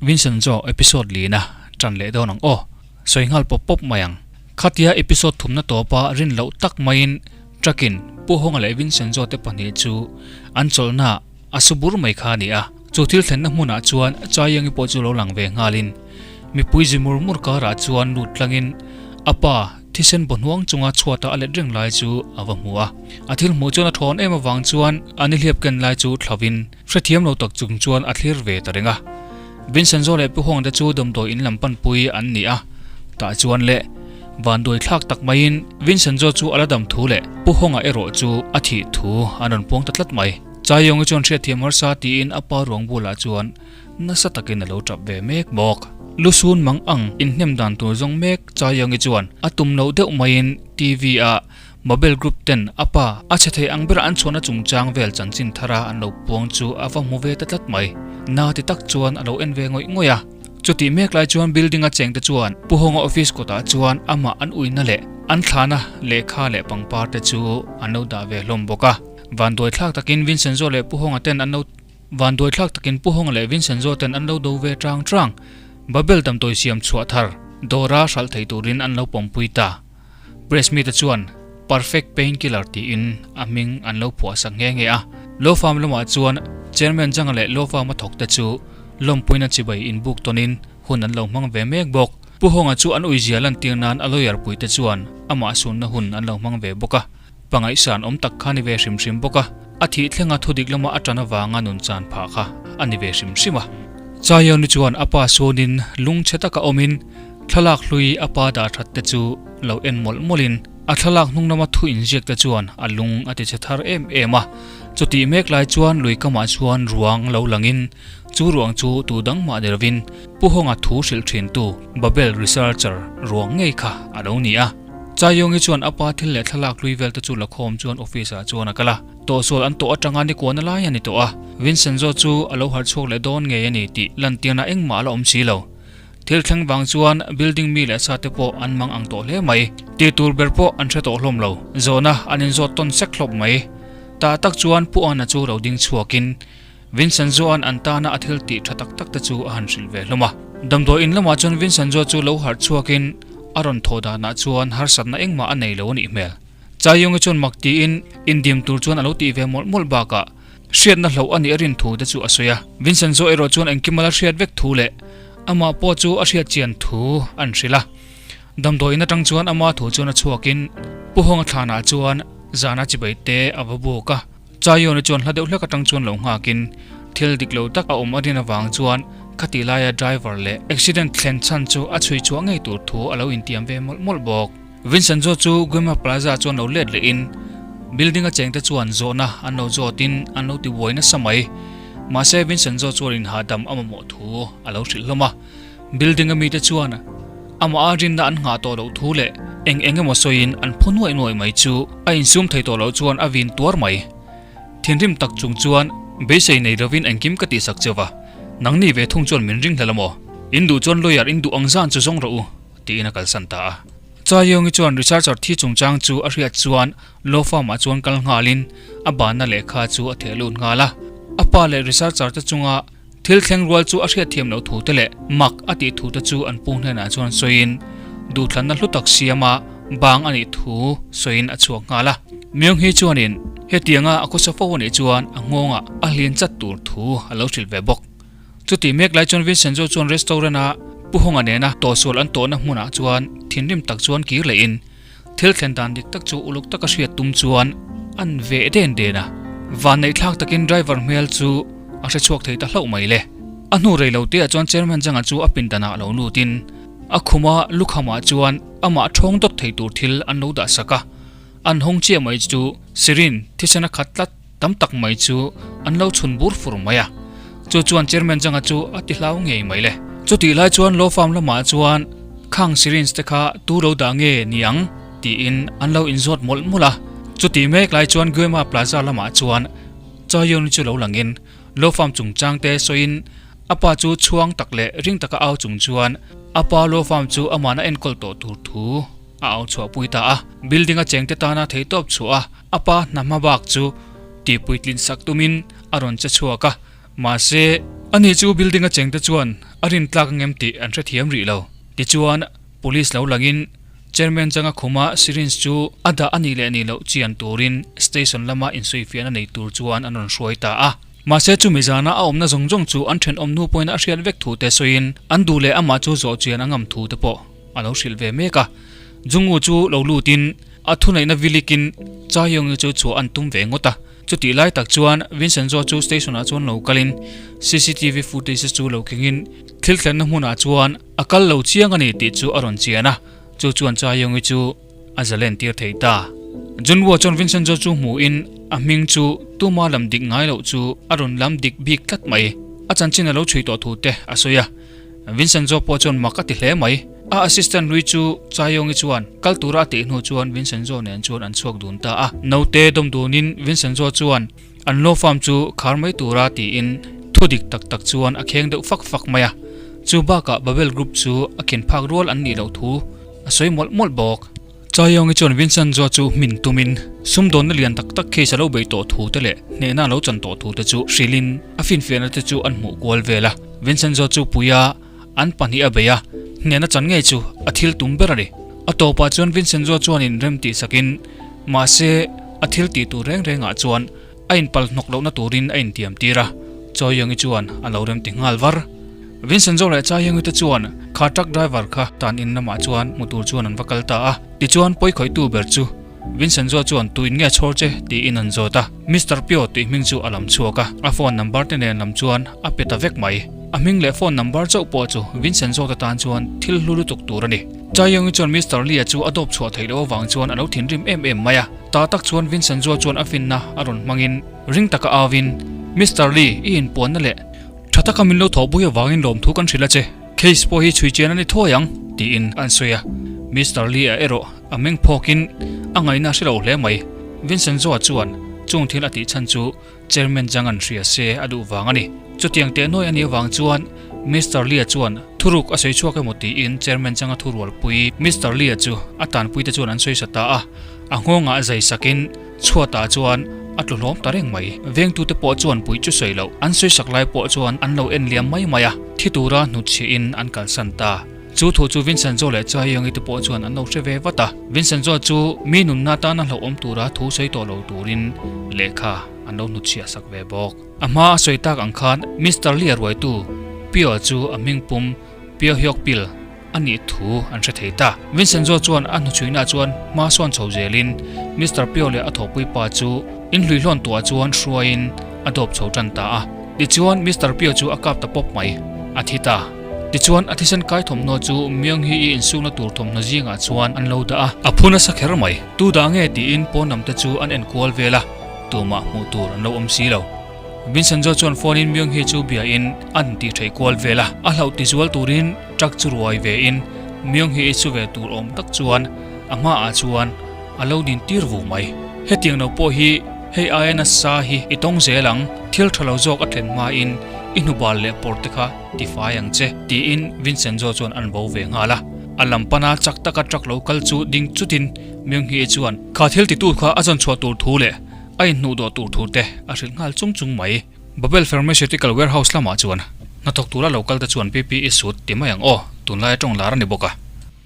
Vincenzo episode lina tan leh dawn ang aw. Sawi nghal pawp pawp mai ang. Khatia episode thumna tawpa rin loh tak maiin truck-in Pu Hawnga leh Vincenzo te pahnih chu an chawlhna a su bur mai kha a ni a. Chu thil thlenna hmunah chuan Chaiangi pawh chu lo lang ve nghalin mipui zi mur mur karah chuan lut tlangin a pa thisen baw hnuang chunga chhuata a let reng lai chu a va hmu a. A thil hmuh chuan a thawn em avang chuan a nihliap ken lai chu thlavin hrethiam lo tak chung chuan a thlir ve ta reng a. Vincenzo leh Pu Hawng te chu damdawi in lam panpui an ni a, tah chuan le vanduai thlak tak maiin Vincenzo chu a la dam thu leh Pu Hawnga erawh chu a thih thu an rawn puang ta tlat mai. Chaiawngi chuan hriatthiam harsa tiin a pa ruang bulah chuan nasa takin a lo tap ve mek bawk. Lusun mang ang inhnem dan tur zawng mek Chaiawngi chuan a tum loh deuh maiin TV ah Mobile group ten a pa a chhe thei ang ber an chhuahna chungchang vel chanchin thara an lo puang chu a va hmu ve ta tlat mai. Na ti tak chuan a lo en ve ngawih ngawih a. Chutih mek lai chuan building a chengte chuan Pu Hawnga office kawtah chuan amah an uina leh an thlana lehkha leh pangpar te chu an lo dah ve hlawm bawk a. Vanduai thlak takin Vincenzo leh Pu Hawnga ten an lo Vanduai thlak takin Pu Hawnga leh Vincenzo ten an lo do ve tang tang. Babel damdawi siam chhuah thar dawra hralh thei turin an lo pawmpui ta. Press mite chuan Perfect Painkiller tiin a hming an lo phuah sak nghe nghe a. Law Farm lamah chuan Chairman Janga leh Law Farm a thawkte chu lawmpuina chibai inbuk tawnin hun an lo hmang ve mek bawk. Pu Hawnga chu an uizia lantir nan a lawyer puite chuan amah sunna hun an lo hmang ve bawk a. Pangaihsan awm tak kha ni ve hrim hrim bawk a, a thih thlenga thudik lama a tan avanga nun chan phah kha a ni ve hrim hrim a. Chaiawni chuan a pa suanin lungchhe taka awmin thlalak hlui a pa dah that te chu lo en mawlh mawlhin a thlalak hnung lama thu inziak te chuan a lung a tichhe thar em em a. Chutih mek lai chuan lui kamah chuan ruang lo langin chu ruang chu tu dang mah ni lovin Pu Hawnga thu hrilh thintu Babel Researcher ruang ngei kha a lo ni a. Chaiawngi chuan a pa thil leh thlalak hlui vel te chu la khawm chuan office ah chuan a kal a. Tawhsual an tawh atanga ni kuahna lai a ni tawh a. Vincenzo chu a lo harh chhuak leh dawn ngei a ni tih lantirna engmah a la awm si lo. Thil thleng vang chuan building mi leh sa te pawh an mang ang tawh hle mai. Tih tur ber pawh an hre tawh hlawm lo. Zawhna an inzawt tawn sek hlawp mai. Tah tak chuan Pu Ana chu lo ding chhuakin Vincenzo-a'n an tana a thil tih tha tak tak te chu a han hrilh ve hlawm a. Damdawi in lamah chuan Vincenzo chu lo harh chhuakin a rawn thaw danah chuan harsatna engmah a nei lo a nih hmel. Chaiyungi chuan mak tiin indim tur chuan a lo tih ve mawlh mawlh bakah hriatna hloh a nih a rin thu te chu a sawi a. Vincenzo erawh chuan engkim a la hriat vek thu leh amah pawh chu a hriat chian thu an hrilh a. Damdawi in atang chuan ama thu chuan a chhuakin Pu Hawnga thlanah chuan zana chibai te a va buk a. Chaiawna chuan hla deuh hlek atang chuan lo nghakin thil dik lo tak a awm a rin avang chuan khati laia driver leh accident thlen chhan chu a chhui chhuah ngei tur thu a lo intiam ve mawlh mawlh bawk. Vincenzo chu Guema Plaza chuan lo let lehin building a chengte chuan zawhna an lo zawtin an lo ti buai nasa mai. Mahse Vincenzo chuan inhahdam a mamawh thu a lo hrilh hlawm a. Building a mite chuan amah a rinna an nghah tawh loh thu leh eng eng emaw sawiin an phu nuaih nuaih mai chu a insum thei tawh loh chuan a vin tuar mai. Thinrim tak chung chuan beisei nei lovin engkim ka tihsak cheu va, nangni ve thung chuan min ring hlel amaw? In duh chuan lawyer in duh ang zan chu zawng rawh u, tiin a kalsan ta a. Chaiawngi chuan researcher thi chungchang chu a hriat chuan law firm ah chuan kal nghalin a banna lehkha chu a theh lut nghal a. A pa leh researcher te chunga Thil thleng rual chu a hriatthiam loh thu te leh mak a tih thu te chu an pu hnenah chuan sawiin duhthlanna hlu tak siama bang a nih thu sawiin a chhuak nghal a. Myung-hee chuanin hetianga a khawsa fo a nih chuan a nghawngah a hlin chat tur thu a lo hrilh ve bawk. Chutih mek lai chuan Vincenzo chuan restaurant-a Pu Hawnga nena tawhsual an tawhna hmunah chuan thinrim tak chuan kir lehin Thil thlen dan dik tak chu uluk taka hriat tum chuan an veh den den a, vanneih thlak takin driver hmel chu a hre chhuak thei ta hlauh mai le. A hnu rei lo te ah chuan chairman Zanga chu a pindan ah lo lut in a khuma lukham ah chuan amah thawng dawt thei tur thil an lo dah sak a, an hawng chiah mai chu syringe thisen a khat tlat tam tak mai chu an lo chhun bur fur mai a, chu chuan chairman Zanga chu a ti hlau ngei mai le. Chutih lai chuan law firm lamah chuan khang syringe te kha tu lo dah nge ni ang tiin an lo inzawt mawlh mawlh a, chutih mek lai chuan Guema Plaza lamah chuan Chaeyoung chu lo langin law firm chungchang te sawiin a pa chu chhuang tak leh ring taka au chung chuan a pa law firm chu amahna enkawl tawh tur thu a au chhuahpui ta a, building a chengte tana theihtawp chhuah a. A pa hna hma bak chu tihpuitlin sak tumin a rawn che chhuak a, mahse, ani chu building a chengte chuan a rintlak angem tih an hrethiam rih lo. Tichuan, Police lo langin Chairman changa khuma syringe chu a dah a nih leh nih loh chian turin station lama insawifiahna nei tur chuan an rawn hruai ta a. Mahse chumi zana a awmna zawng zawng chu an thenawm nu pawhin a hriat vek thu te sawiin an duh leh amah chu zawh chian a ngam thu te pawh a lo hrilh ve mek a. Jungu chu lo lutin a thuneihna vilikin Chaeyoung-i chu chhuah an tum ve ngawt a. Chutih lai tak chuan Vincenzo chu station ah chuan lo kalin cctv footage chu lo kengin thil thlenna hmunah chuan a kal lo chiang a ni tih chu a rawn chian a, chu chuan Chaeyoung-i chu a zalen tir thei ta. Junwoo chuan Vincenzo chu hmuhin a hming chu tuma lam dik ngai loh chu a rawn lam dik bik tlat mai. A chanchin a lo chhui tawh thu te a sawi a. Vincenzo pawh chuan mak a ti hle mai. A assistant hlui chu Chaeyoung-i chuan kal tura a tih hnu chuan Vincenzo nen chuan an chhuak dun ta a. Naute dawm dunin Vincenzo chuan an law firm chu khar mai tura tiin thu dik tak tak chuan a kheng deuh fak fak mai a. Chu bakah Babel Group chu a khen phak rual an nih loh thu a sawi mawlh mawlh bawk. Chaeyoung-i chuan Vincenzo chu hmin tumin sumdawnna lian tak tak case a lo bei tawh thu te leh hnehna a lo chan tawh thu te chu hrilhin a finfiahna te chu an hmuh kual vel a. Vincenzo chu puia an pahnih a bei a, hnehna chan ngei chu a thil tum ber a ni. A tawpah chuan Vincenzo chuanin rem tih sakin mahse a thil tih tur reng rengah chuan a inpal hnawk lohna turin a intiam tir a, Chaeyoung-i chuan a lo rem ti nghal var. Vincenzo leh Chaeyoung-i te chuan kha truck driver kha tan in lamah chuan hmu tur chuan an va kal ta a, tichuan pawi khawihtu ber chu Vincenzo chuan tuin nge chhawr che tiin an zawt a, Mister Pio tih hming chu a lam chhuak a, a phone number te nen lam chuan a pe ta vek mai. A hming leh phone number chauh pawh chu Vincenzo te tan chuan thil hlu lutuk tur a ni. Chaeyoung-i chuan Mister Lee-a chu a dawp chhuah theih loh avang chuan a lo thinrim em em mai a, ta tak chuan Vincenzo chuan a finna a rawn hmangin ring taka auin, Mister Lee, i inpuanna leh tha taka min lo thawhpui avangin lawmthu kan hrilh a che, case pawh hi chhui chian a ni thuai ang, tiin an sawi a. Mister Lee-a erawh a meng phawkin a ngaihna a hre lo hle mai. Vincenzo-a chuan chung thil a tih chhan chu Chairman Zhang an hria se a duh vang a ni. Chutiang teh nuai a nih avang chuan Mister Lee-a chuan thuruk a sawi chhuak emaw tiin Chairman Zhang-a thurualpui Mister Lee-a chu a tanpuite chuan an sawi sa ta a. A nghawngah zai sakin chhuatah chuan a tlu hlawm ta reng mai. Vengtute pawh chuan puih chu sawi loh an sawi sak lai pawh chuan an lo en liam mai mai a, thi tura hnutchhiahin an kalsan ta. Chu thu chu Vincenzo leh Chaeyoung-i te pawh chuan an lo hre ve vat a. Vincenzo chu mi nunna tana hlauhawm tura thu sawi tawh lo turin lehkha an lo hnutchhiah sak ve bawk. A hma a sawi tak ang khan Mister Lee-a ruaitu Pio chu a hming pum Pio Hyok Pil a nih thu an hre thei ta. Vincenzo chuan a hnuchhuihnaah chuan hma sawn chho zelin Mister Pio leh a thawhpui pa chu inhluihlawn tuah chuan hruaiin a dawp chho tan ta a. Tichuan Mister Pio chu a kap ta pawp mai. A thi ta. Tichuan a thisen kai thawmhnaw chu Myung-hee-i insukna tur thawmhnaw zingah chuan an lo dah a. A phu nasa kher mai. Tu dah nge tiin pawn lam te chu an en kual vel a, tumah hmuh tur an lo awm si lo. Vincenzo chuan phone in Myung-hee chu bia in an tih theih kual vel a. A hlauh tizual turin truck chu ruai ve in Myung-hee-i chu ve tur awm tak chuan a hmaah chuan a lo din tir vu mai. Hetiang lo pawh hi hei aia nasa hi i tawng zel ang, thil tha lo zawk a thlen hmain i hnubal leh pawr te kha tifai ang che, tiin Vincenzo chuan an bo ve nghal a. A lam pana chak taka truck lo kal chu ding chutin Myung-hee chuan kha thil titu kha a zawn chhuah tur thu leh a inhnuh dawh tur thu te a hrilh nghal chung chung mai. Babel Pharmaceutical Warehouse lamah chuan hnathawk tura lo kal te chuan PPE suit ti mai ang aw, tunlai a tawng lar a ni bawk a.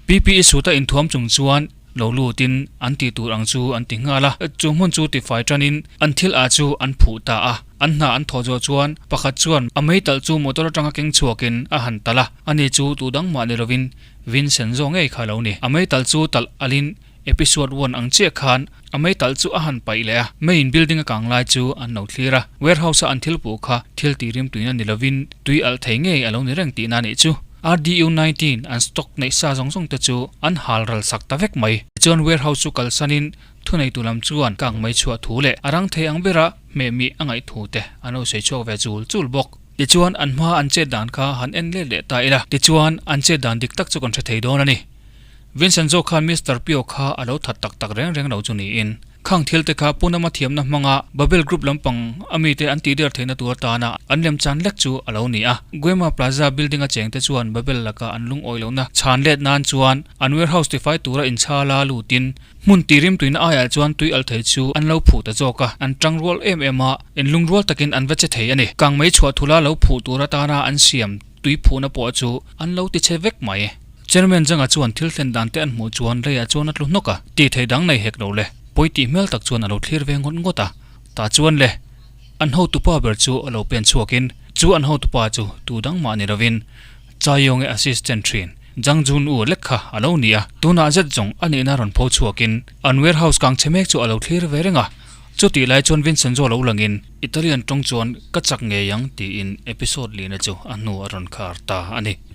PPE suit a inthuam chung chuan Lo lutin an tih tur ang chu an ti nghal a, chu hmun chu tifai tanin an thil ah chu an phuh ta a. An hna an thawh zawh chuan pakhat chuan a meitalh chu motor atanga keng chhuakin a han talh a, ani chu tu dang mah ni lovin Vincent zawk ngei kha lo ni. A meitalh chu talh alin episode one ang chiah khan a meitalh chu a han paih leh a, main building a kang lai chu an lo thlir a, warehouse a an thil puh kha thil tih rimtuina ni lovin tui alh thei ngei a lo ni reng tihna a nih chu. RDU 19 an stock neih sa zawng zawng te chu an hal ral sak ta vek mai. Tichuan warehouse chu kalsanin thuneitu lam chuan kang mai chhuah thu leh a rang thei ang bera hmehmih a ngaih thu te an lo sawi chhuak ve chul chul bawk. Tichuan an hma an chet dan kha han en let leh ta ila. Tichuan an chet dan dik tak chu kan hre thei dawn a ni. Vincent zawk khan Mister Pio kha a lo that tak tak reng reng lo chu niin. Khang thil te kha Punama thiamna hmanga Babel Group lampang a mite an tih der theihna tur atana an lemchan lek chu a lo ni a. Guema Plaza building a chengte chuan Babel laka an lungawi lohna chhan let nan chuan an warehouse tifai tura inchhala lutin hmun tih rimtuina aiah chuan tui alh thei chu an lo phuh ta zawk a, an tang rual em em a, inlungrual takin an va che thei a ni. Kangmei chhuah thula lo phuh tur atana an siam. tui phuhna pawh chu an lo ti chhe vek mai. Chairman Zhang-a chuan thil thlen dan te an hmuh chuan leiah chuan a tlu hnawk a, tih theih dang nei hek lo le. Pawi tih hmel tak chuan a lo thlir ve ngawt ngawt a, tah chuan le an hotupa ber chu a lo pen chhuakin chu an hotupa chu tu dang mah ni lovin Chaiyonge assistant thin Zhang Jun-u lek kha a lo ni a, tunah zet zawng a nihna rawn pho chhuakin an warehouse kang chhe mek chu a lo thlir ve reng a, chutih lai chuan Vincenzo lo langin Italian tawng chuan ka chak ngei ang tiin episode lina chu a hnu a rawn khar ta a ni.